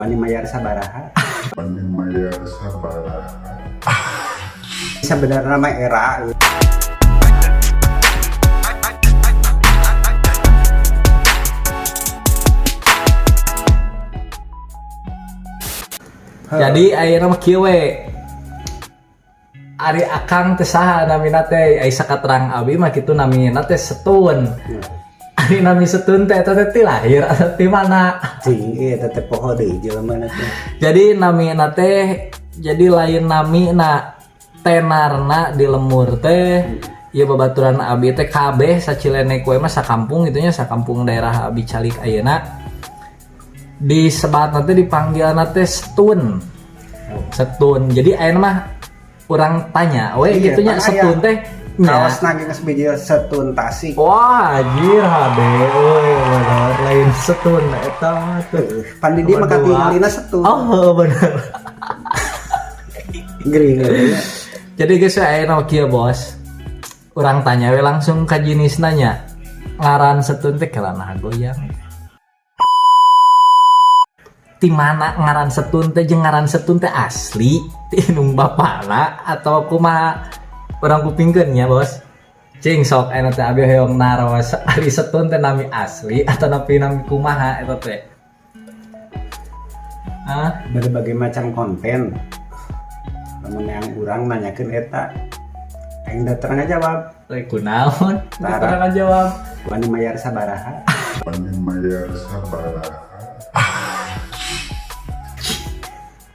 Wani mayar sabaraha? Wani mayar sabaraha? Sebenarnya mah era. Jadi ayeuna mah kieu we. Ari akang teh saha namina teh? Ai sakaterang abi mah kitu namina teh Setun. Ari nami Setun teh eta teh ti lahir atau ti mana? Cing, ieu teh teh poho deui jelema na teh. Jadi namina teh, jadi lain nami na tenarna di lemur teh ieu babaturan abi teh kabeh sacilenek we mah sakampung gitu nya, sakampung daerah abi calik ayeuna disebat nanti dipanggil teh Setun. Setun. Jadi ayeuna mah urang tanya we Iya, gitu nya, pan Setun aya teh nya. Kaos nage geus bijil Setun Tasik. Wah, anjir hade euy, bener lain Setun eta mah tuh. Heuh, pan di dieu mah Dua. katingalina Setun. Oh, bener. Gering ya. Jadi guys, ayeuna mah kieu, Bos. Urang tanya we langsung ka jenis nanya. Ngaran Setun teh kelana goyang. Ti mana ngaran Setun teh, jeung ngaran Setun teh asli ti indung bapana atau kumaha? Urang kupingkeun nya, Bos. Cing sok ayeuna teh abi hoyong naros ari Setun teh nami asli atau nami kumaha eta teh? Hah? Berbagai macam konten. Lamun yang urang nanyakeun eta, aing da terang jawab. Teh kunaon? Tara. Terang jawab. Wani mayar sabaraha? Wani mayar sabaraha?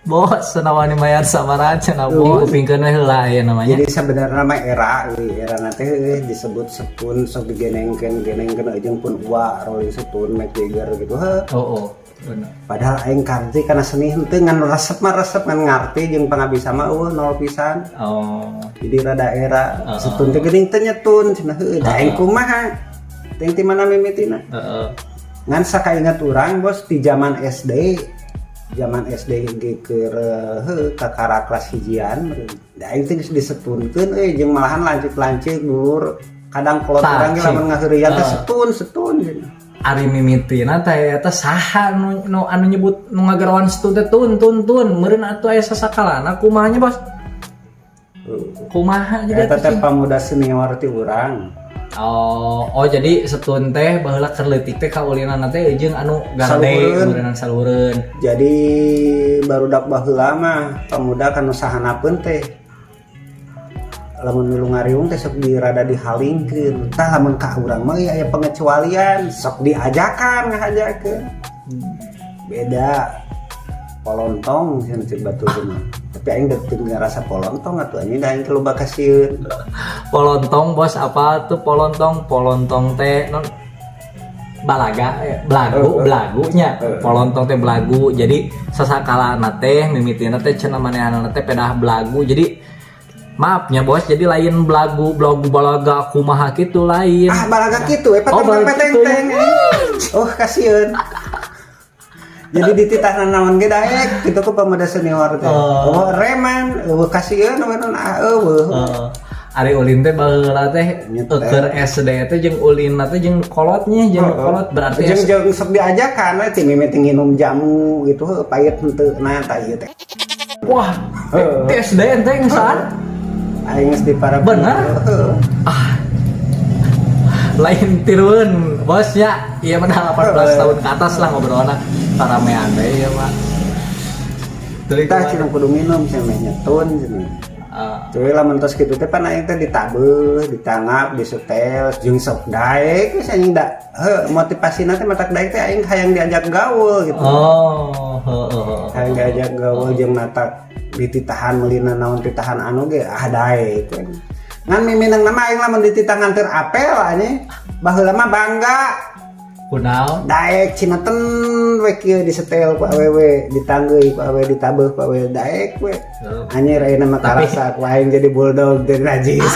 Bos, wani mayar sabaraha cenah, Bos? Kupingkeun we heula aya namanya. Jadi sebenarnya mah era euy, era teh euy disebut Setun, sok digenengkeun genengkeun jeung pun ua Rolling Stone, Mick Jagger gitu heuh. Oh, bener. Padahal aing karti kana seni henteu, ngan resep mah resep, ngan ngarti jeung pangabisa mah euweuh, nol pisan. Jadi rada era. Setun teh geuning teh nyetun cenah, heuh da aing kumaha? Teh ti mana mimitina? Ngan sakainget urang, Bos, di zaman SD, zaman SD ge keur heuh kakara kelas hijian da aing teh geus disetunkeun euy, jeung malahan lanceuk-lanceuk dulur, kadang kolot Tah, urang ge cing. lamun ngaheureuyan teh "Setun, Setun" gitu. Ari mimitina teh eta saha nu anu nyebut, nu ngagerawan Setun teh, "Tun, tun, tun"? Meureun atuh aya sasakalana kumaha nya, Bos? Kumaha jadi Eta atuh teh sih? Pamuda senior ti urang. Oh, jadi Setun teh baheula keur leutik teh kaulinan teh jeung anu garde? Saluhureun. Meureunnan saluhureun. Jadi barudak baheula mah pamuda kanu sahanapeun teh lamun milu ngariung teh sok dirada dihalingkeun. Tah, lamun ka urang mah euy aya pengecualian, sok diajakan, ngahajakeun. Beda polontong cenah cek batur mah. Tapi aing teu ngarasa polontong atuh anjing, da aing teh loba kasieun. Polontong, Bos, apa tuh polontong? Polontong teh non balaga ya, belagu, belagunya. Polontong teh belagu. Jadi sasakalana teh mimitina teh cenah manehanna teh pedah belagu. Jadi maafnya, Bos, jadi lain belagu belagu balaga kumaha kitu, lain. Ah, balaga kitu we. Oh, peteng balaga peteng kitu ya. teng. Oh, kasieun. Jadi dititah naon ge daek kitu ku pemuda senior teh. Oh, reman, euweuh kasieun, euweuh naon, ah euweuh. Heeh. Ari ulin teh baheula teh Nyetel. keur SD teh jeung ulin teh jeung kolotnya, jeung kolot berarti Jeung jeung sok diajakan we ti mimiti nginum jamu gitu heuh, pahit henteu na tah ieu teh. Wah, ti SD ente ngesaan? Aing geus di para Bener? Heuh. Lain tiruan, Bos, ya. Iya mah 18 tahun ke atas lah ngobrolna, paramean we ieu mah. Tuluy Tah kumaha? Cenah kudu minum cenah, nyetun cenah. Cuy, lamun tos kitu teh pan aing teh ditabeuh, ditanggap, disetel jeung sok daek geus anjing da. Heuh, motivasina teh matak daek teh aing hayang diajak gaul gitu. Oh, heeh. Hayang diajak gaul jeung matak dititahan meulina naon, titahan anu ge ah daek we. Ngan miminang nama aing lamun dititah nganter apel anjing baheula mah bangga. Kunaon? Daek cinaten we kieu, disetel ku awewe, ditanggeui ku awewe, ditabeuh ku awewe, daek we. Anjir, ayeuna mah karasa ku aing jadi bulldog teh najis.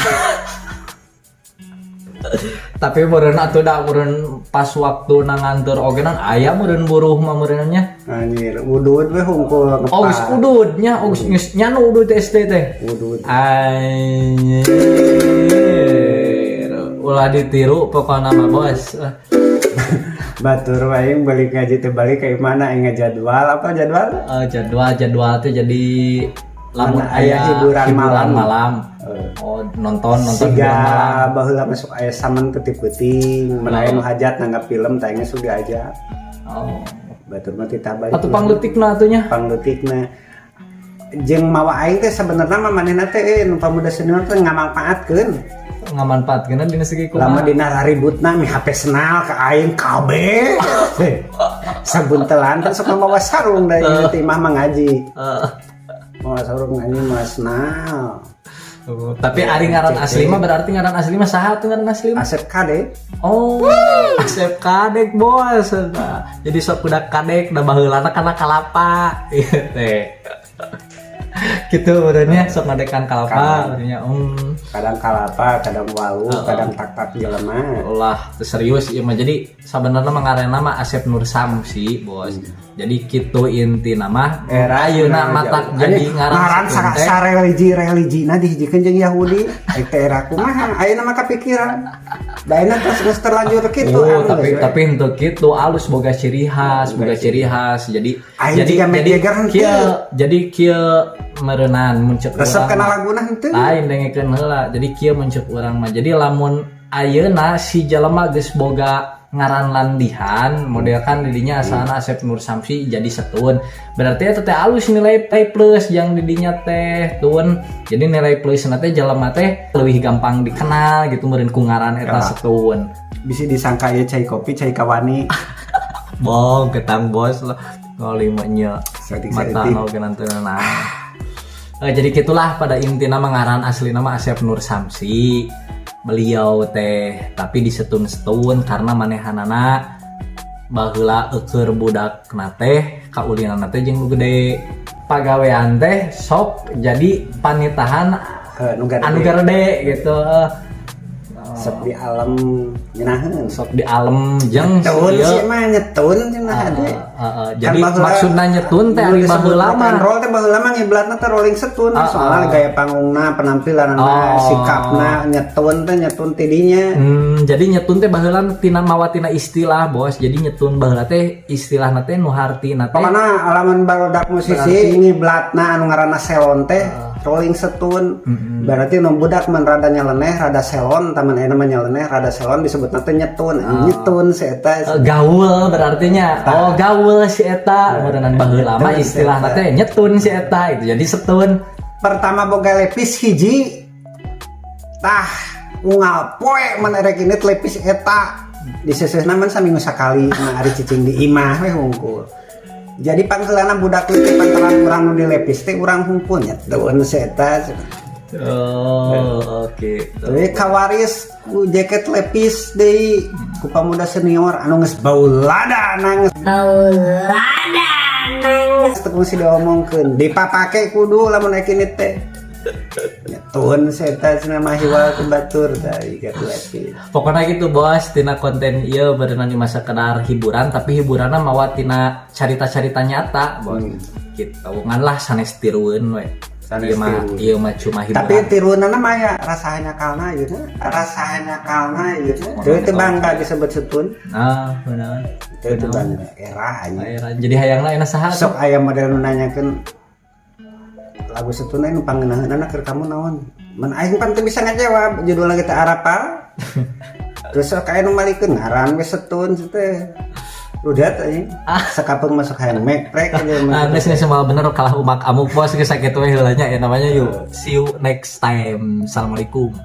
Tapi meureun atuh da meureun pas waktu na nganter oge nan aya meureun buruh mah meureun nya. Anjir, udud we hungkul. Oh, geus udud nya, oh geus geus nya nu udud teh SD teh. Udud. Anjir. Ulah ditiru pokokna mah, Bos. Batur aing balik ngaji teh balik kayak mana aing ngajadwal apa jadwal? Eh, jadwal jadwal teh jadi lamun Mana aya aya hiburan malam. Malam. Eh. Oh, nonton nonton Siga hiburan malam. Baheula masuk aya samen teu peuting, mun aya nu hajat nanggap film teh geus diajak. Oh. Batur mah titah balik. Atuh pangleutikna atuh nya. Pangleutikna. Jeung mawa aing teh sebenarnya mah manehna teh nu pamuda senior teh ngamanfaatkeun. Ngamanfaatkeun dina segi Lama kumaha? Dina ributna mi HP senal ke aing kabeh. Sabuntelan kan sok mawa sarung da ieu teh imah mah ngaji. Mawa sarung anjing mawa senal. Oh, tapi ari ngaran asli mah, berarti ngaran asli mah saha tuh ngaran asli mah? Asep Kadek. Oh, Asep Kadek, bos. Nah, jadi sok budak kadek da baheulana kana kalapa ieu teh. Gitu urangnya sok ngadekan kalapa urangnya. Kadang kalapa, kadang walu, kadang tak-tak jelema. Lah, teu serius ieu mah. Jadi sabenerna mah ngaranna mah Asep Nur Samsi, bos. Jadi kitu intina mah. Era ayeuna matak jadi ngaran ngaran setun teh. Sa religi religi nah dihijikeun jeung Yahudi. Ai teh era kumaha? Ayeuna mah kapikiran. Da ayeuna terus geus terlanjur kitu. Oh, anu tapi geus we. Tapi untuk gitu alus boga ciri khas, boga ciri khas. Jadi Aing jadi jiga Mick jadi Jagger henteu. Kieu, jadi kieu meureunan mun ceuk Resep urang kana mah. Laguna henteu. Lain, dengekeun heula. Jadi kieu mun ceuk urang mah. Jadi lamun ayeuna si jelema geus boga ngaran landihan, model kan didinya asalna Asep Nur Samsi jadi setun. Berarti eta teh alus nilai P plus yang didinya teh tun. Jadi nilai plus teh jelema teh lebih gampang dikenal gitu meureun ku ngaran eta setun. Bisa disangka ya cai kopi, cai kawani. Bong, ketang bos lah. Ngolimanya Saeutik mata saeutik. No kenantunan. Eh, jadi gitulah pada inti nama ngaran asli nama Asep Nur Samsi beliau teh, tapi disetun-setun karena manehanana baheula eueur budak teh kaulinan teh jeung nu gede pagawean teh sok jadi panitahan. Heuh, nu gede. Anu gede gitu. Eh, Sok di alam nyenaheun. Sok di alam jeung Nyetun ieu. Sih mah nyetun cenah ade. Heeh, jadi Kan baheula- maksudna nyetun teh nu ari disebut baheula rock mah and roll teh baheula mah ngiblatna teh Rolling Stone, soalnya gaya panggungna, penampilanna, sikapna nyetun teh nyetun tidinya. Jadi nyetun teh baheula tina mawa tina istilah, bos. Jadi nyetun baheula teh istilahna teh nu hartina teh Pokokna alaman barudak musisi ngiblatna anu ngaranna selon teh Rolling Stone. Berarti nu budak mun rada nyeleneh, rada selon, taman ayeuna mah nyeleneh, rada selon disebutna teh nyetun. Nyetun si eta. Eh, gaul berartinya. Oh, gaul si eta meureunnan baheula mah Nyetun si istilahna eta. Teh nyetun si eta itu. Jadi setun. Pertama boga lepis hiji, tah unggal poe mun erek ini lepis eta disesehna mah saminggu sakali mah ari cicing di imah we hungkul. Jadi pangheulana budak leutik pantaran urang nu dilepis teh urang hungkul nyetun si eta. Oh, oke. Tapi kawaris ku jaket lepis deui ku pamuda senior anu geus bau lada nang Bau lada nang teu kungsi diomongkeun dipapake kudu lamun rek ini teh nyetun si eta cenah mah hiwal ku batur tah ikat lepis. Pokoknya gitu, bos, tina konten ieu berenang di masa sekedar hiburan, tapi hiburanna mawa tina carita-carita nyata, bos. Gitu. Ngan lah sanes tirueun we. Sanes Ieu mah tirueun. Ieu mah cuma hiburan. Tapi tirunana mah ya rasanya kalna ieu teh, rasanya kalna ieu teh. Teu teu bangga disebut setun. Ah, benar. Teu teu bangga era anjing. Era. Jadi hayangna enak saha tuh? Sok aya model nu nanyakeun lagu setun nu pangeunaheunana keur kamu naon. Mun aing pan teu bisa ngajawab judulna kita arapal. Terus sok aya nu malikeun ngaran we setun teh. Rudat anjing. Sakapeung masuk hayang meprek aja. Ah, geus geus semua bener kalah umak amuk, bos. Geus sakitu we heula nya ya namanya. Yuk, see you next time. Assalamualaikum.